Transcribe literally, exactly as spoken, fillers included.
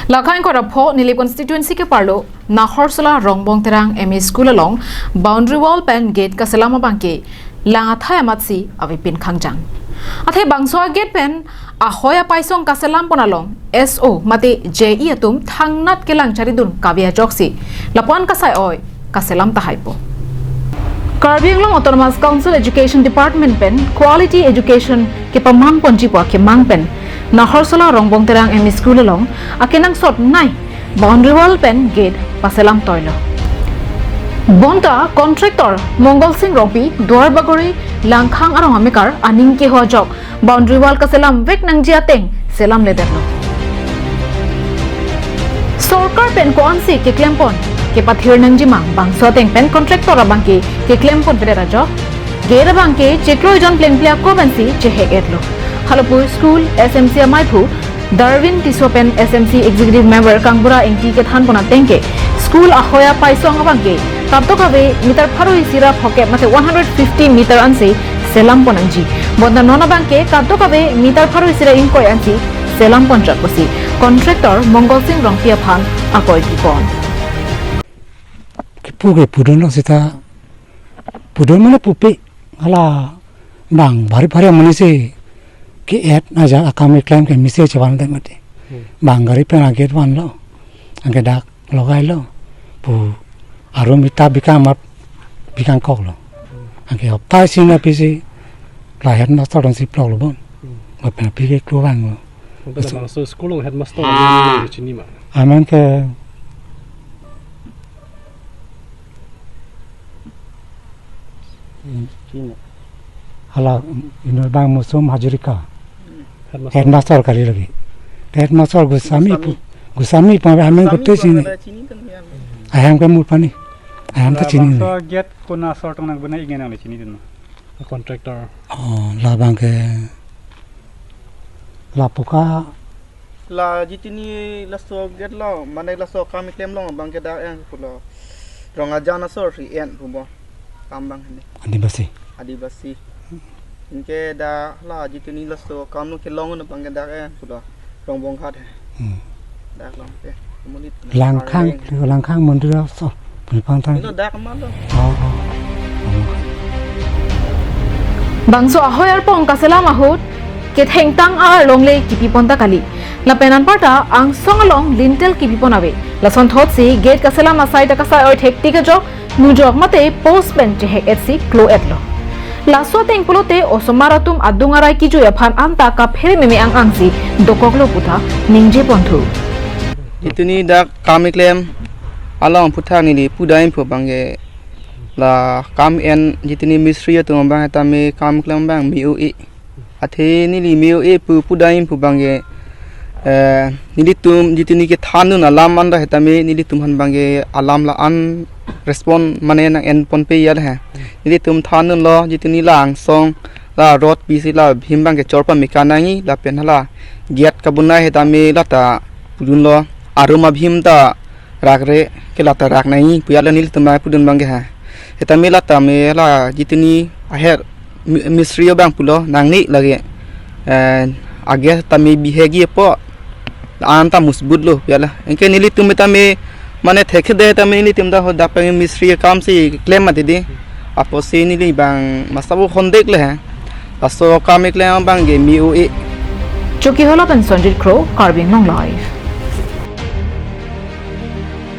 Lakhang kora pho Nilip constituency ke parlo Nahorsala Rongbong Terang M E School along boundary wall pen gate kaselam abangke lang athai amatsi avepin khangjang. Athe bangso a gate pen ahoi apaisong kaselam pon along S O mate J E atum thangnat kelang charidun kave ajoksi lapuan kasai-oi kaselam tahaipo. Karbi Anglong Autonomous Council Education Department pen Quality Education kepamang ponji pu akemang pen Nahorsala Rongbong Terang M E School along akenangsot nei boundary wall pen gate paselam toilo. Bonta contractor Mongol Sing Rongpi Duar Bagori Langkhang arong amekar aning keho ajok boundary wall kaselam vek nangji ateng selam ledetlo. Sorkar pen ko-ansi keklem pon kepathir nangji ma bangso ateng pen contractor abangke keklem ponpedet ajok gate abangke chiklo jon plengple ako pensi chehek-etlo. Halapu school S M C amaiphu Darwin Tisso pen S M C Executive Member Kangbura Engti kethan pon ateng ke school ahoi apaisong abangke kadokave meter pharo isi ra phokep mate one hundred fifty meter ansi selam pon nangji. Bonta non abangke kadokave meter pharo isi ra ingkoi ansi selam pon chot pusi contractor Mongol Sing Rongpi aphan akoi pipon. Kipu ke pudun lo sita, pudun mane pupe, hala bang bari bari amonit si ke-et aja akam keklem ke misi chevan de mati. Hmm. Bang gari pen a gate vanlo, anke dak logailo, pu arum ita bikang mat bikang koklo. Anke hopta isi na pisi la headmaster dong si ploklo bon. Hmm. Ba pen pi ke klo vanglo. Mungkin so, bangso school along headmaster amen chini ma? Amen ke Chini. Hala inut bang Musum Hazarika. Headmaster. Headmaster kali lagi. Headmaster Goswami Goswami. Pu, Goswami pu amen Goswami kote pu chini. Amen chini kan ya. Aham ke mur pani. Aham ta chini. Bangso gate kona asor tong nang bena ingen nang le chinidun ma? Contractor. Oh, labangke lapuka. La jitini laso gate lo, mane laso kam keklem lo, bangke dak en pulo. Rong ajan asor si en pubo. Kam bang hini. Adibasi. Adibasi. Anke dak la jitini laso kam lo kelong na bangke dak en pulo. Rongbong Ghat he. Hmm. Dak long ke. Kemulit. Langkhang, Langkhang mondir aso. Pulpang tang. Ino dak ma lo. Oh, oh. Bangso ahoi arpong kaselam ahut kethengtang arlongle kipi pon ta kali. Lapen anparta angsong along lintel kipi pon ave. Lasonthotsi gate kaselam asai ta kasai-oi thektik ajok nujok mate post pen chehek-etsi klo-etlo. Laso ateng pulote osomar atum adung arai kijui aphan anta kaphere meme ang-angsi dokoklo pu ta ningje ponthu. Jitini dak kam keklem along aphuthak neli pudam pu bangke la kam en jitini mistri atum bang tame kam keklem bang me-o-e. Athe neli me-o-e pu pudam pu bangke, eh, nelitum jitini kethandun alam anda hetame nelitum aphan bangke alam la-an respond mane nang en ponpe ya he. Nelitum thandunlo jitini la angsong la rot pisi la bhim bangke chor pame kanangji lapen hala gate kabonai hetame lata pudunlo arum abhim ta rakre ke lata rak nangji pu ya la nelitum pudun bangke ha. Hetame lata me la jitini aher mi-, mistri abang pulo nangne lage, eh, a gate tame bihegi po anta musbut lo pu ya la. Anke nelitum tame mane thekhede tame nelitum ta ho dak pen mistri akamsi klem mati di. Apotsi neli bang masabo hondek le ha. Laso kam keklem bangke me-o-e. Chokihola pen Sanjit Kro, Karbi Anglong Live.